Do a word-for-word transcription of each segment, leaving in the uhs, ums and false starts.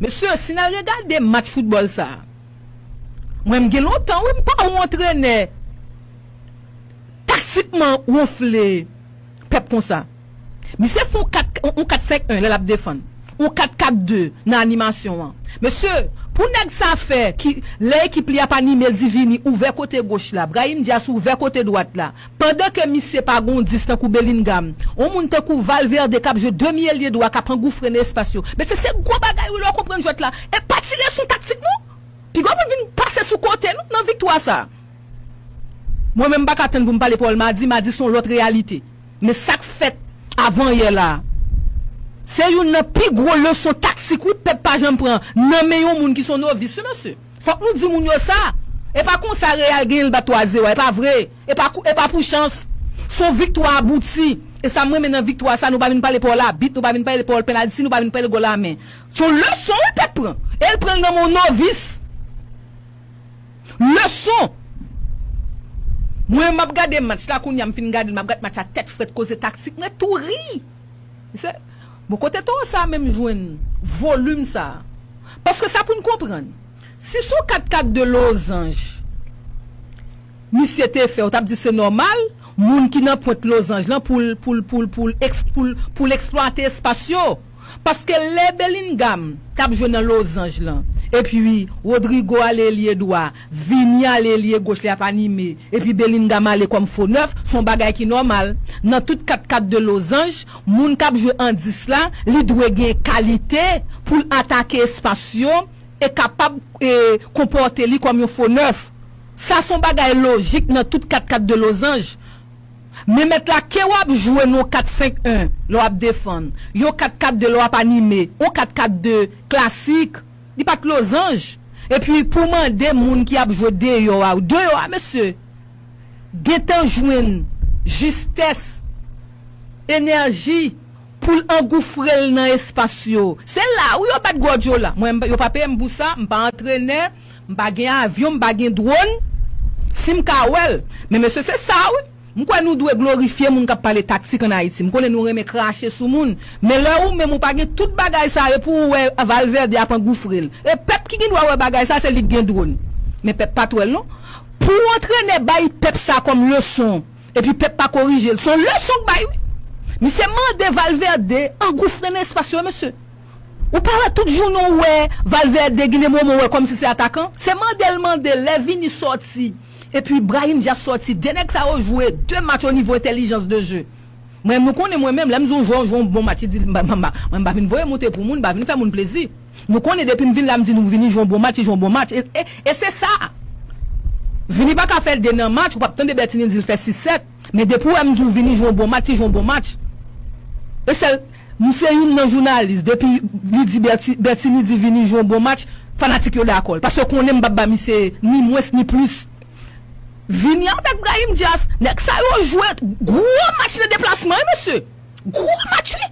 Mesye, si n al regade match foutbòl sa a, mwen m gen lontan, wi, m pa wè yon antrenè taktikman wonfle pèp konsa. Misye fè yon kat, yon kat senk en lè l ap defann. Yon kat kat de nan animasyon an. Mesye, pou nèg sa fè ki, lè ekip li ap anime, l di vini, ouvè kote goch la, Brahim Diaz ouvè kote dwat la. Pandan ke misye pa gon dis tankou Bellingham, yon moun tankou Valverde k ap jwe demi elye dwa k ap angoufre nan espas yo. Mesye, se gwo bagay wi lè w konprann jwèt la. E pa ti leson taktik non. Piga moun vin pase sou kote nou nan viktwa sa. Mwen menm m pa ka tann pou m pale pawòl madi, madi se yon lòt reyalite. Men sa k fèt avanyè la, se youn nan pi gwo leson taktik wi pèp pa janm pran nan men yon moun ki se yon novis wi mesye. Fòk nou di moun yo sa. E pa konsa Real genyen l bat twa zewo, e pa vre. E pa, e pa pou chans. Se yon viktwa abouti. E sa m renmen nan viktwa sa, nou pa vin pale pawòl abit, nou pa vin pale pawòl penalti, nou pa vin pale gòl a men. Se yon leson wi pèp pran. E l pran l nan men yon novis. Leson! Mwen, m ap gade match la, kounye a m fin gade l, m ap gade match la tèt frèt, koze taktik, mwen tou ri! Se, bon, kote toro sa a menm jwenn volim sa a? Paske sa pou n konprann, si se yon kat kat de lozanj misye te fè, ou t ap di se nòmal, moun ki nan pwent lozanj lan pou l, pou l, pou l, pou l eks-, pou l, pou l eksplwate espas yo. Paske lè Bellingham t ap jwe nan lozanj lan, epi Rodrygo ale elye dwa, Vini ale elye goch, li ap anime, epi Bellingham ale kòm fo nèf, se yon bagay ki nòmal. Nan tout kat kat de lozanj, moun k ap jwe an dis la, li dwe gen kalite pou l atake espas yo e kapab, e, konpòte li kòm yon fo nèf. Sa se yon bagay lojik nan tout kat kat de lozanj. Men mèt la, ke w ap jwe nan yon kat senk en lè w ap defann, yon kat kat de lè w ap anime, yon kat kat de klasik, li pa t lozanj. Epi pou mande moun ki ap jwe deyò a, deyò a, mesye, gentan jwenn jistès, enèji, pou l angoufre l nan espas yo. Se la wi yo bat Guardiola. Mwen, m pa, yo pa peye m pou sa, m pa antrenè, m pa gen avyon, m pa gen dwòn. Si m ka wè l. Men mesye, se sa wi. M kwè nou dwe glorifye moun k ap pale taktik ann Ayiti. M konnen nou renmen krache sou moun. Men lè ou menm ou pa gen tout bagay sa yo pou w wè Valverde ap angoufre l. E pèp ki gen dwa wè bagay sa, se li k gen dwòn. Men pèp pa t wè l non. Pou yon antrenè bay pèp sa kòm leson, epi pèp pa korije l, se yon leson k bay wi. Misye mande Valverde angoufre nan espas yo, mesye. Ou pa wè tout jounen w wè Valverde gen de moman w wè kòmsi se atakan? Se mande l mande lè Vini sòti, epi Brahim Diaz sòti. De nèg sa yo jwe de match o nivo entèlijans de je. Mwen, nou konnen mwen menm, lè m di yon jwè, jwè yon bon match, li di, m pa, m pa, mwen m pa vin voye moute pou moun, m pa vin fè moun plezi. Nou konnen depi m vin la, m di nou Vini jwe yon bon match, li jwe yon bon match. E, e, e se sa. Vini pa ka fè de nan match, ou p ap tande Bertini di l fè sis sèt. Men depi w wè m di w Vini jwe yon bon match, li jwe yon bon match. E sèl, m se youn nan jounalis, depi li di Berti-, Bertini di Vini jwe yon bon match, fanatik yo dakò. Paske konnen m p ap ba misye ni mwens ni plis. Vini avèk Brahim Diaz, nèg sa yo jwe gwo match nan deplasman wi mesye. Gwo match wi.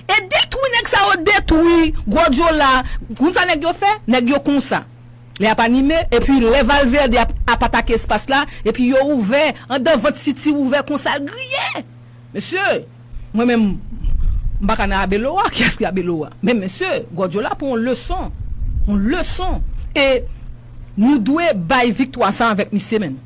E detwi nèg sa yo detwi Guardiola. Konn sa nèg yo fè? Nèg yo konsa. Lè y ap anime, epi lè Valverde ap, ap atake espas la, epi yo ouvè, anndan vant City ouvè konsa, griyen. Mesye, mwen menm, m pa ka nan Abelowa, kiyès ki Abelowa? Men mesye, Guardiola pran yon leson, yon leson. E nou dwe bay viktwa sa avèk misye menm.